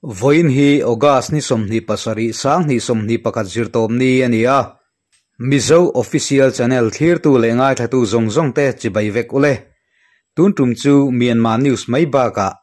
Vawiin hi August ni 27 2021 zirtawp ni a ni a, Mizo Official Channel thlirtu leh ngaithlatu zawng zawng te chibai vek ule. Tun tum chu Myanmar News mai bakah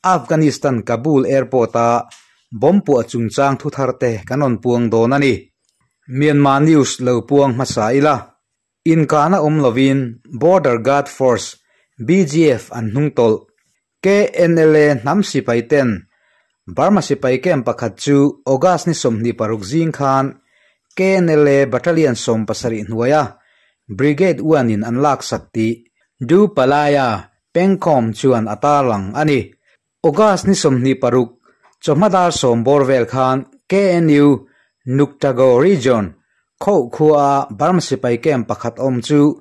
Afghanistan Kabul Airport a bomb puah chungchang thu thar te kan rawn puang dawn a ni. Myanmar News lo puang hmasa ila. Inkahna awm lovin Border Guard Force, BGF, an hnung tawlh. KNLA hnam sipai ten Burma sipai camp pakhat chu August ni 26 zing khan KNLA Battalion 17 hnuaia Brigade 1 in an laksak tih Du Palaya Pengkhawm chuan a tarlang a ni. August ni 26 chawhma dar 10 bawr vel khan KNU Nuktago Region Kho khua Burma sipai camp pakhat awm chu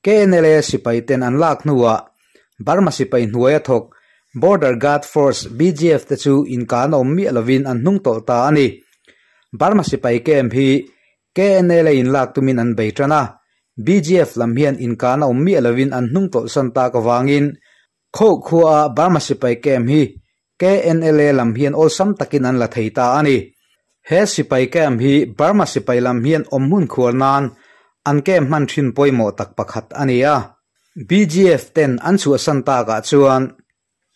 KNLA sipai ten an lak hnuah Burma sipai hnuaia thawk Border Guard Force BGF te chu inkahna awm miah lovin an hnung tawlh ta a ni. Burma sipai camp hi KNLA in lak tumin an bei tan a, BGF lam hian inkahna awm miah lovin an hnung tawlh san tak avangin Kho khua Burma sipai camp hi KNLA lam hian awlsam takin an la thei ta a ni. He sipai camp hi Burma sipai lam hian awm hmun khuar nan an camp hman thin pawimawh tak pakhat a ni a. BGF ten an chhuahsan takah chuan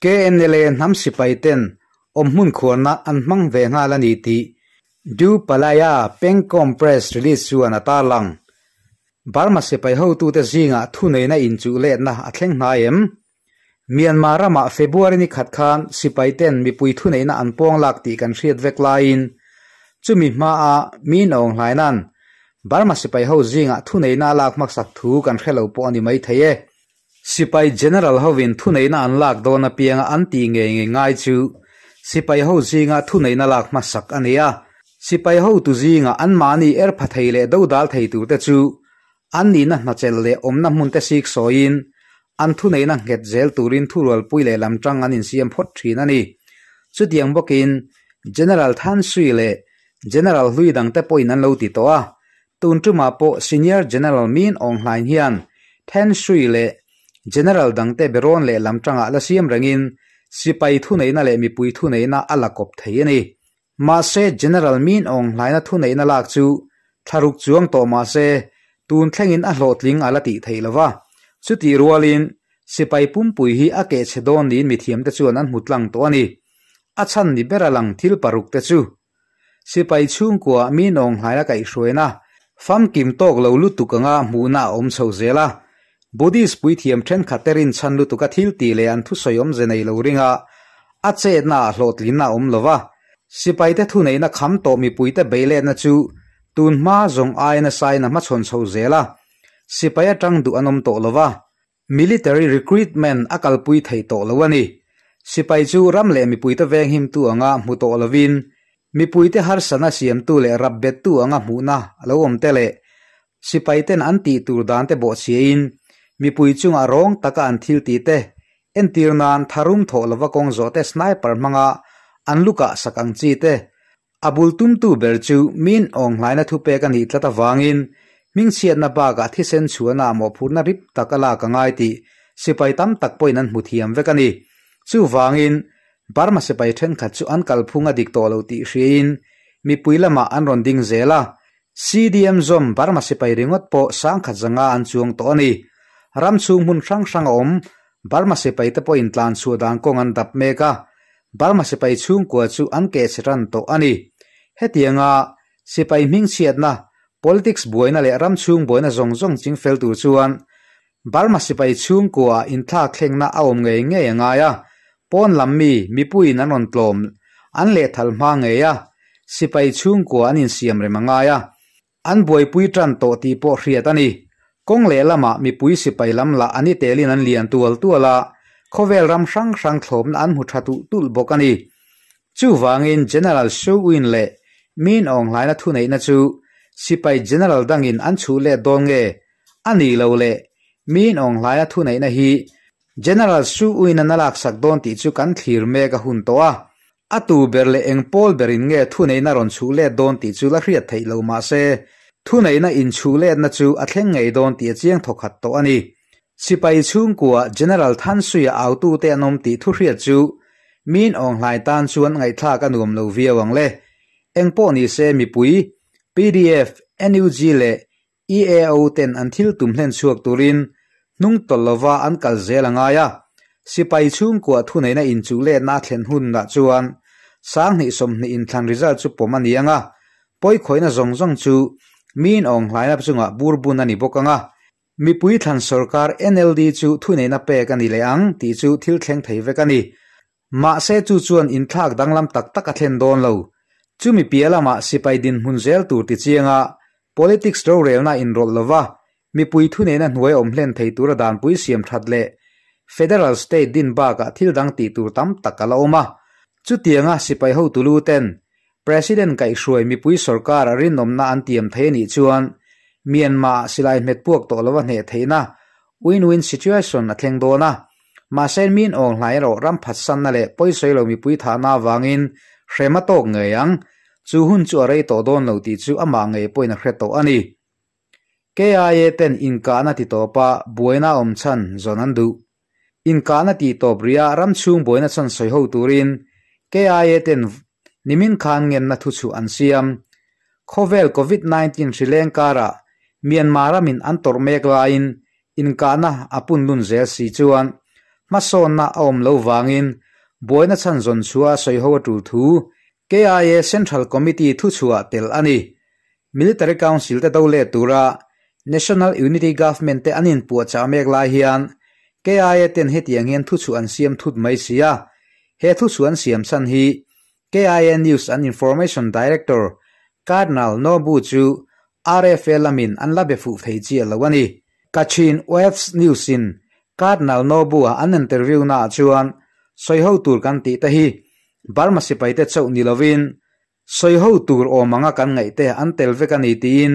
KNLA hnam sipai ten awm hmun khuarna an hmang ve nghal a ni tih Du Palaya Pengkom Press release chuan a tarlang. Burma sipai hotute zingah thuneihna inchuh letna a thleng hnai em? Myanmar ramah February ni khat khan sipai ten mipui thuneihna an pawng lak tih kan hriat vek laiin chumi hmaa Min Aung Hlaina'n Burma sipai ho zingah thuneihna a lak hmaksak thu kan hre lo pawh a ni mai thei e. Sipai General hovin thuneihna an lak dawn apianga an tih ngei ngei ngai chu sipai ho zinga thuneihna lak hmasak a ni a. Sipai hotu zingah anmahni er pha thei leh dodal thei turte chu an nihna hnachelh leh awmna hmunte sik sawiin an thuneihna nghet zel turin thurualpui leh lamtang an insiam phawt thin a ni. Chutiang bawkin General Than Sui leh General hlui dangte pawhin an lo ti tawh a, tun tumah pawh Senior General Min Aung Hlaing hian Than Sui leh General dangte berawn leh lamtangah la siam rengin sipai thuneihna leh mipui thuneihna a la kawp thei a ni. Mahse General Min Aung Hlaina thuneihna lak chu thlaruk chuang tawh mahse tun thlengin a hlawhtling a la tih theih lova. Chutih rualin sipai pumpui hi a keh chhe dawn niin mithiamte chuan an hmu tlang tawh a ni. A chhan ni ber a lang thil paruk te chu sipai chhungkua Min Aung Hlaina kaihhruaina famkim tawk lo lutuk anga hmuhna a awm chho zel a. Buddhist puithiam thenkhat te rinchhan lutuka thil tih leh an thusawi awmze nei lo ringa a chetna ah hlawhtlinna a awm lova, sipaite thuneihna kham tawh mipuite beiletna chu tun hma zawng aia nasain a hmachhawn chho zel a, sipai atang duh an awm tawh lova, military recruitment a kalpui thei tawh lo a ni. Sipai chu ram leh mipuite venghimtu anga hmu tawh lovin, mipuite harsatna siamtu leh rapbettu anga hmuhna a lo awm te leh Sipaiten an tih tur dante bawhchhiain mipui chungah rawng taka an thil tih te, entir nan tharum thawh lova kawng zawh te sniper hmanga an lu kah sak ang chi te, a bul tumtu ber chu Min Aung Hlaina thupek a nih tlat avangin hmingchhiatna bakah thisen chhuahna ah mawhphurhna rip tak a lak a ngai tih sipai tam tak pawhin an hmu thiam vek a ni. Chuvangin Burma sipai thenkhat chu an kalphung a dik tawh lo tih hriain mipui lamah an rawn ding zel a, CDM zawm Burma sipai ringawt pawh sangkhat zanga an chuang tawh a ni. Ram chhung hmun hrang hrang a awm Burma sipai te pawhin tlan chhuah dan kawng an dap mek a, Burma sipai chhungkua chu an keh chhe tan tawh a ni. Hetianga sipai hmingchhiatna, politics buaina leh ram chhung buaina zawng zawng chingfel tur chuan Burma sipai chhungkua inthlak thlengna a awm ngei ngei a ngai a, pawn lam mi mipuiin an rawn tlawm an lehthal hma ngei a, sipai chhungkua an insiam rem a ngai a, an buaipui tan tawh tih pawh hriat a ni. Kawng lehlamah mipui sipai lam lah an i telin an lian tual tual a, khawvel ram hrang hrang thlawpna an hmu tha tulh tulh bawk a ni. Chuvangin General Suu Win leh Min Aung Hlaina thuneihna chu sipai General dangin an chhuh let dawn nge A nih lo le, Min Aung Hlaia thuneihna hi General Su Win-an a laksak dawn tih chu kan thlir mek a hun tawh a. A tu ber leh eng pawl berin nge thuneihna rawn chhuh let dawn tih chu la hriat theih lo mah se, thuneihna inchhuh letna chu a thleng ngei dawn tih a chiang thawkhat tawh a ni. Sipai chhungkua General Than Sui-a autute an awm tih thu hriat chu. Min Aung Hlaing tan chuan ngaihthlak a nuam lo viau ang le. Engpawh ni se mipui, pdf, NUG leh EAO ten an thil tum hlen chhuak turin hnung tawlh lova an kal zel a ngai a. Sipai chhungkua thuneihna inchuh letna a thlen hunah chuan 2020 inthlan result chu pawm a ni ang a, pawikhawihna zawng zawng chu Min Aung Hlaina chungah bur bun a ni bawk ang a. Mipui thlan sorkar NLD chu thuneihna pek a ni leh ang tih chu thil thleng thei vek a ni. Mahse chu chuan inthlak danglam tak tak a thlen dawn lo. Chumi piah lamah sipai dinhmun zel tur ti chianga politics rorelna inrawlh lova mipui thuneihna hnuai awm hlen thei tura danpui siam that leh federal state din bakah thil dang tih tur tam tak a la awm a. Chutianga sipai hotu lu ten President kaihhruai mipui sorkar a rinawmna an tiam thei a nih chuan Myanmar ah silai hmet puak tawh lova hneh theihna win-win situation a thleng dawn a. Mahse Min Aung Hlaing erawh ram phatsanna leh pawisawi lo mipui thahna avangin hrem a tawk ngei ang. Chu hun chu a rei tawh dawn lo tih chu amah ngei pawhin a hre tawh a ni. KIA ten inkahna ti tawpa buaina awm chhan zawn an duh. Inkahna tih tawp rih a ram chhung buaina chhan sawi ho turin KIA ten nimin khan ngenna thu chhuah an siam. Khawvel Covid 19 hri leng karah Myanmar ramin an tawrh mek laiin inkahna a pun lun zel si chuan hmasawnna a awm lo vangin buaina chhan zawn chhuah a sawi ho a tul thu KIA Central Committee thu chhuah tel a ni. Military Council te do let tura National Unity Government te an inpuahchah mek lai hian KIA ten hetiang hian thuchhuah an siam thut mai si a. He thuchhuah an siam chhan hi KIA News and Information Director Cardinal Nobu chu RFA lamin an la be fuh thei chiah lo a ni. Kachin Waves News in Cardinal Nobu-a an interview naah chuan sawiho tur kan tih te hi Burma sipaite chauh ni lovin Sawiho tur awm anga kan ngaih te an tel vek a ni tiin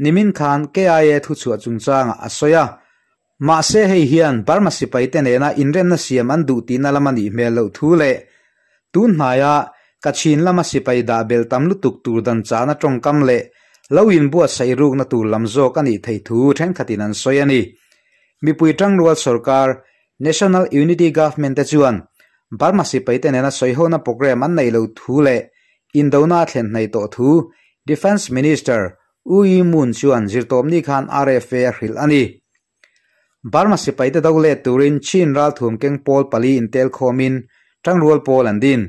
nimin khan KIA thuchhuah chungchangah a sawi a. Mahse hei hian Burma sipaite nena inremna siam an duh tihna lam a nih hmel loh thu leh tun hnaia Kachin lama sipai dah belh tam lutuk tur dan chahna tawngkam leh lo inbuatsaih rukna tur lam zawk a nih theih thu thenkhatin an sawi a ni. Mipui tangrual sorkar National Unity Government te chuan Burma sipaite nena sawihona programme an neih loh thu leh indona a thlen hnaih tawh thu Defence Minister U Yi Mun chuan zirtawpni khan RFA a hrilh a ni. Burma sipaite do let turin Chin ralthuam keng pawl pali intel khawmin tangrual pawl an din.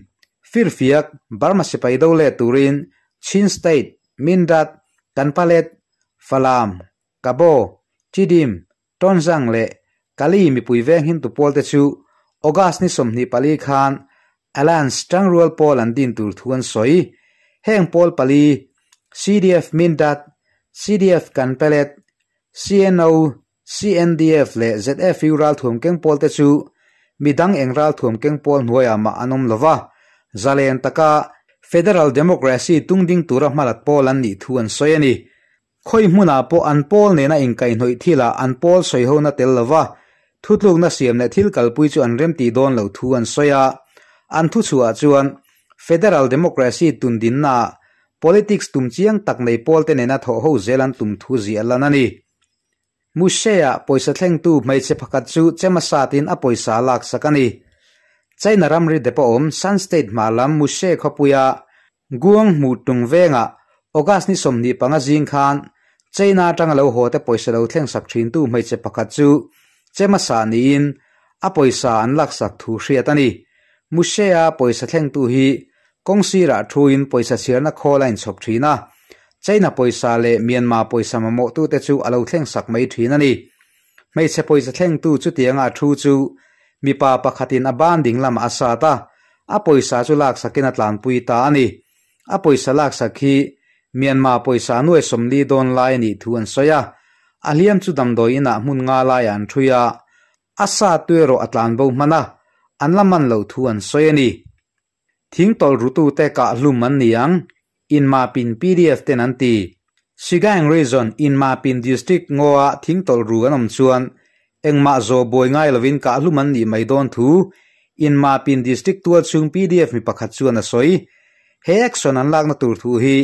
Firfiak, Burma sipai do let turin Chin State, Mindat, Kanpalet, Falam, Kabo, Chidim, Tonzang leh Kali mipui veng hintu pawlte chu August ni 24 khan Alliance tangrual pawl an din tur thu an sawi. Heng pawl pali, CDF Mindat, CDF Kanpelet, CNO, CNDF leh ZFU ralthuam keng pawlte chu midang eng ralthuam keng pawl hnuaiah mah an awm lova, zalen taka Federal Democracy tungding tura hmalat pawl an nih thu an sawi a ni. Khawi hmunah pawh an pawl nena inkaihhnawih thilah an pawl sawihona tel lova thutlukna siam leh thil kalpui chu an remtih dawn lo thu an sawi a. An thuchhuah chuan Federal Democracy tundinnaah politics tum chiang tak nei pawlte nena thawhho zel an tum thu ziah lan a ni. Mushe-a pawisa thlengtu hmeichhe pakhat chu chema satin a pawisa a laksak a ni. China ramri depot awm Shan State hma lam Mushe khawpuia Guang hmuh tung vengah August ni 25 zing khan China atanga lo haw te pawisa lo thlengsak thintu hmeichhe pakhat chu chema sah niin a pawisa an laksak thu hriat a ni. Mushe-a pawisa thlengtu hi kawng sirah thuin pawisa chhiarna khawl a inchhawp thin a, China pawisa leh Myanmar pawisa mamawhtute chu a lo thlengsak mai thin a ni. Hmeichhe pawisa thlengtu chutianga a thu chu mipa pakhatin a ban ding lamah a sat a, a pawisa chu laksakin a tlanpui ta a ni. A pawisa laksak hi Myanmar pawisa nuai 40 dawn lai a nih thu an sawi a, a hliam chu damdawi inah hmun nga laiah an thui a, a sat tu erawh a tlanbo hman a, an la man loh thu an sawi a ni. Thing tawlh rutute kah hlum an ni ang, Inmapin pdf ten an ti. Sagaing Region Inmapin District ngaw-ah thing tawlh ru an awm chuan engmah zawh buai ngai lovin kah hlum an nih mai dawn thu Inmapin District tual chhung pdf mi pakhat chuan a sawi. He action an lakna tur thu hi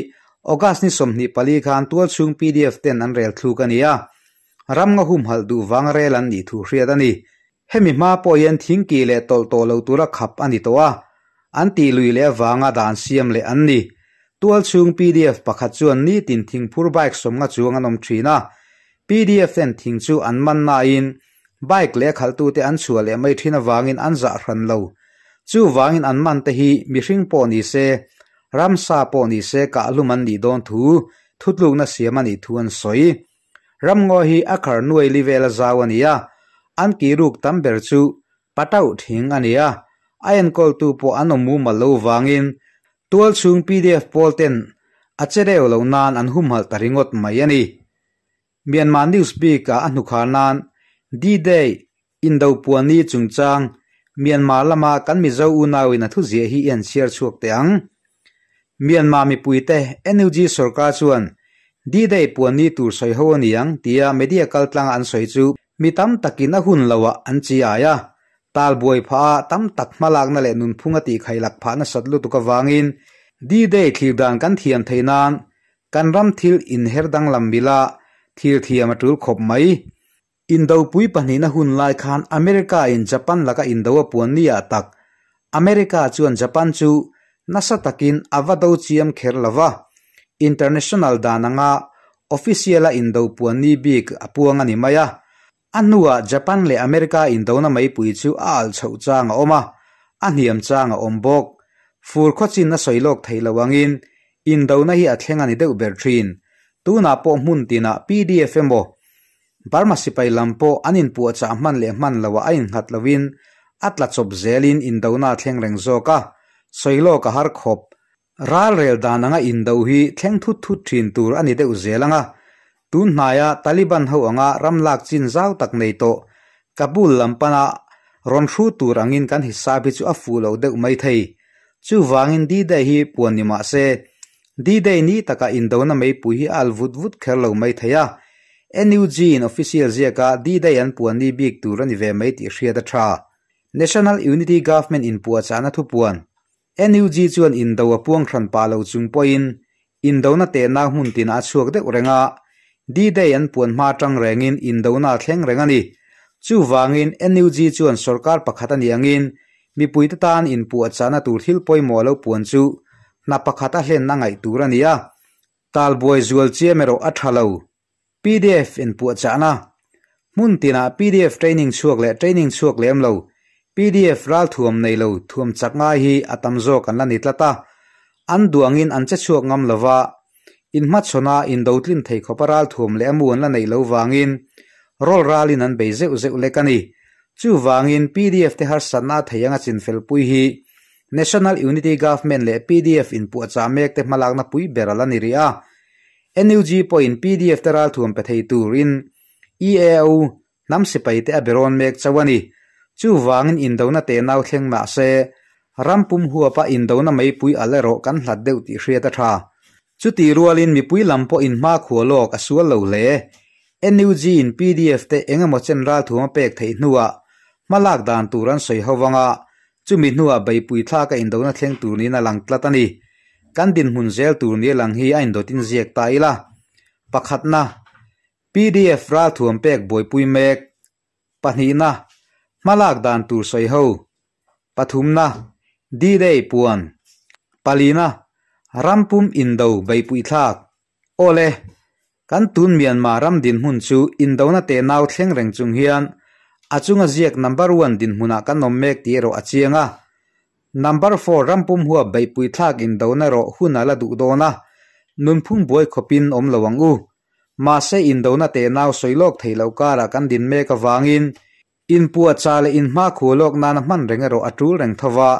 August ni 24 khan tual chhung pdf ten an rel thluk a ni a, ram nga humhalh duh vang rel an nih thu hriat a ni. Hemi hma pawh hian thing kih leh tawlh tawh lo tura khap a ni tawh a. an tih lui leh avanga dan siam leh an ni. Tualchhung pdf pakhat chuan nitin thingphur bike sawmnga chuang an awm thin a, pdf ten thing chu an man nain bike leh a khalhtute an chhuah leh mai thin avangin an zah hran lo. Chuvangin an man te hi mihring pawh ni se, ramsa pawh ni se kahhlum an nih dawn thu thutlukna siam a nih thu an sawi. Ramngaw hi a khar nuai li vel a zau a ni a, an kiruk tam ber chu patauh thing a ni a, a enkawltu pawh an awm mumal lo vangin tualchhung pdf pawl ten a che reu loh nan an humhalh ta ringawt mai a ni. Myanmar News bik ah a hnukhar nan D-Day Indo puanni chungchang Myanmar lama kan Mizo unauin a thuziah hi i han chhiar chhuak teh ang. Myanmar mipuite NUG sorkar chuan D-Day puanni tur sawi ho a ni ang tia media kaltlanga an sawi chu mi tam takin a hun loah an chi ai a. Tal buai phah a tam tak hmalakna leh nunphung a tihkhailak phah nasat lutuk avangin D-Day thlir dan kan thiam theih nan kan ram thil inher danglam mila thlir thiam a tul khawp mai. Indopui pahnihna hun lai khan America in Japan laka indo a puan ni ah tak America chuan Japan chu nasa takin a va do chiam kher lo va, international dan anga official a indo puan ni bik a puang a ni mai a. A hnuah Japan leh America indona meipui chu a alh chhoh chang a awm a, a hniam chang a awm bawk. Fur khawchin a sawi lawk theih loh angin indona hi a thleng a ni deuh ber thin. Tunah pawh hmun tinah pdf emaw Burma sipai lam pawh an inpuahchah hman leh hman loah a innghat loin a tla chawp zelin indona a thleng reng zawk a, sawi lawk a har khawp. Ral rel dan anga indo hi thleng thut thut thin tur a ni deuh zel ang a, tun hnaia Taliban ho anga ram lak chin zau tak nei tawh Kabul lam pana rawn hru tur angin kan hisap hi chu a fuh lo deuh mai thei. Chuvangin D-Day hi puan ni mah se, D-Day ni taka indona meipui hi a al vut vut kher lo mai thei a. NUG in official ziaka D-Day an puan ni bik tur a ni ve mai tih hriat a tha. National Unity Government inpuahchahna thupuan NUG chuan indo a puang hran pah lo chung pawhin indona tehna hmun tinah a chhuak deuh reng a, D-Day an puan hma atang rengin indona a thleng reng a ni. Chuvangin NUG chuan sorkar pakhat a nih angin mipuite tan inpuahchahna tur thil pawimawh lo puan chu hna pakhat a hlenna ngaih tur a ni a, Talbuai zual chiam erawh a tha lo. Pdf inpuahchahna, Hmun tinah pdf training chhuak leh training chhuak lem lo, pdf ral thuam nei lo thuam chak ngai hi a tam zawk an la ni tlat a. An duangin an che chhuak ngam lo va, inhmachhawna indo tlin thei khawpa ral thuam leh a mu an la neih lo vangin rawl ralin an bei zeuh zeuh lek a ni. Chuvangin pdf te harsatna a thei anga chinfelpui hi National Unity Government leh pdf inpuahchah mek te hmalakna pui ber a la ni rih a. NUG pawhin pdf te ralthuam pe thei turin EAO hnam sipai te a be rawn mek chauh a ni. Chuvangin indona tenau thleng mah se, ram pum huapa indona meipui al erawh kan hlat deuh tih hriat a tha. Chutih rualin mipui lam pawh inhmakhua lawk a sual lo hle. NUG in pdf te eng emaw chen ralthuam a pek theih hnuah hmalak dan tur an sawi ho vanga Chumi hnuah beipui thlaka indona thleng tur niin a lang tlat a ni. Kan dinhmun zel tur nia lang hi a indawtin ziak ta ila. Pakhatna, pdf ralthuam pek buaipui mek. Pahnihna, hmalak dan tur sawi ho. Pathumna, D-Day puan. Palina, rampum indo beipui thlak. Awle, kan tun Myanmar ram dinhmun chu indona tenau thleng reng chung hian a chunga ziak number one dinhmunah kan awm mek tih erawh a chiang a. Number four rampum huap beihpui thlak indona erawh hun a la duh dawn a, nunphung buai khawpin awm lo ang u. Mahse indona tenau sawi lawk theih loh karah kan din mek avangin Inpuahchah leh inhmakhua lawk nana hman reng erawh a tul reng tho va.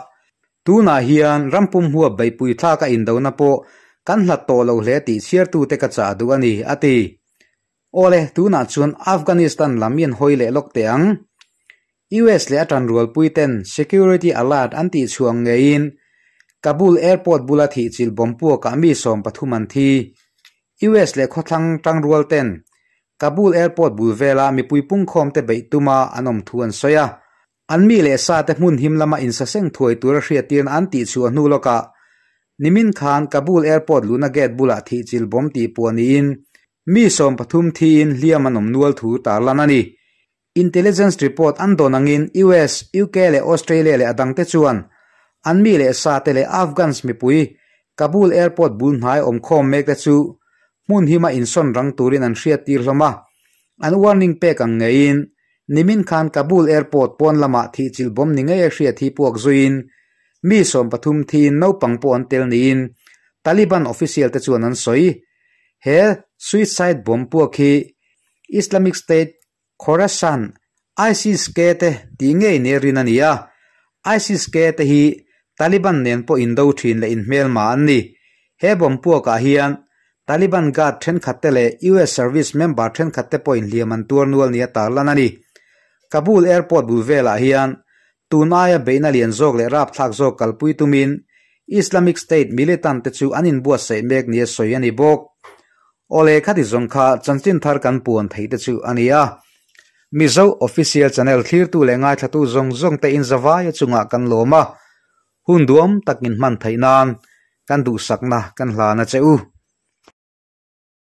Tunah hian rampum huap beihpui thlaka indona pawh kan hlat tawh lo hle tih chhiartute ka chah duh a ni, a ti. Awle, tunah chuan Afghanistan lam i an hawi leh lawk teh ang. US leh a tanrualpui ten security alert an tih chhuah ang ngeiin Kabul airport bula thihchilh bomb puakah mi 13 an thi. US leh khawthlang tangrual ten Kabul Airport bul vela mipui pungkhawmte beih tuma an awm thu an sawi a. An mi leh sate hmun him lama insaseng thuai tura hriattirna an tih chhuah hnu lawkah nimin khan Kabul Airport luhna gate bulah thihchilh bomb tih puah niin mi 13 thiin hliam an awm nual thu tarlan a ni. Intelligence report an dawn angin US, UK leh Australia leh a dangte chuan An mi leh sa te leh Afghans mipui Kabul airport bul hnai awm khawm mek te chu hmun hima insawn rang turin an hriat tir hlawm a. An warning pek ang ngeiin nimin khan Kabul airport pawn lamah thihchilh bawm ni ngei a hriat hi puak zuiin mi 13 thiin naupang pawh an tel niin Taliban official te chuan an sawi. He suicide bomb puak hi Islamic State Khorasan, ISIS-K te tih ngei nia rin a ni a, ISIS-K te hi Taliban nen pawh indo thin leh inhmelma an ni. He bomb puakah hian Taliban guard thenkhat te leh US service member thenkhat te pawh inhliam an tuar nual nia tarlan a ni. Kabul airport bul velah hian tun aia beihna lian zawk leh rapthlak zawk kalpui tumin Islamic State militant te chu an inbuatsaih mek nia sawi a ni bawk. Awle khati zawng kha chanchin thar kan puan theih te chu a ni a. Mizo Official Channel thlirtu leh ngaithlatu zawng zawng te in zavaia chungah kan lawm a, hun duam takin hman theih nan kan duhsakna kan hlan a che u.